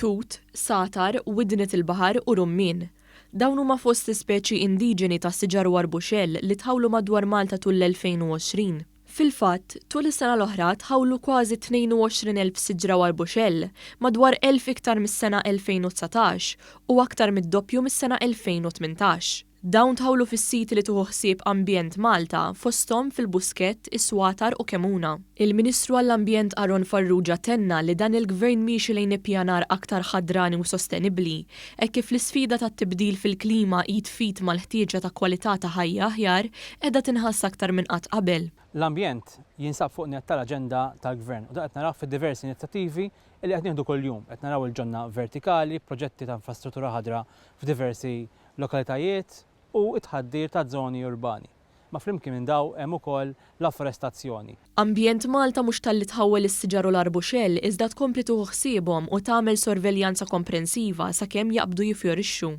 Tut, sagħtar, widnet il-baħar u rummien. Dawn huma fost l-ispeċi indiġeni ta' siġar u arbuxell li tħawlu madwar Malta tul l-2020. Fil-fatt, tul is-sena l-oħra tħawlu kważi 22,000 siġra u arbuxell, madwar 1,000 iktar mis-sena 2019 u aktar mid-doppju mis-sena 2018. Dawn tħawlu fis-siti li tieħu ħsieb Ambjent Malta, fosthom fil-Buskett, is-Swatar u Kemuna. Il-Ministru għall-Ambjent Aaron Farrugia tenna li dan il-Gvern miexi lejn ippjanar aktar ħadrani u sostenibbli, hekk kif l-isfida tat-tibdil fil-klima id f'id mal-ħtieġa ta' kwalità ta' ħajja aħjar qiegħda tinħass aktar minn qatt qabel. L-ambjent jinsab fuq nett tal-aġenda tal-Gvern u dan qed narawh fid-diversi inizjattivi li qed nieħdu kuljum. Qed naraw il-ġonna vertikali, proġetti ta' infrastruttura ħadra f'diversi lokalitajiet u t-tħaddir ta' żoni urbani. Ma flimkien minn daw hemm ukoll l-afforestazzjoni. Ambjent Malta mhux talli tħawwel is-siġar u l-arbuxell iżda tkompli tieħu ħsiebhom u tagħmel sorveljanza komprensiva sakemm jaqbdu jiffjorixxu.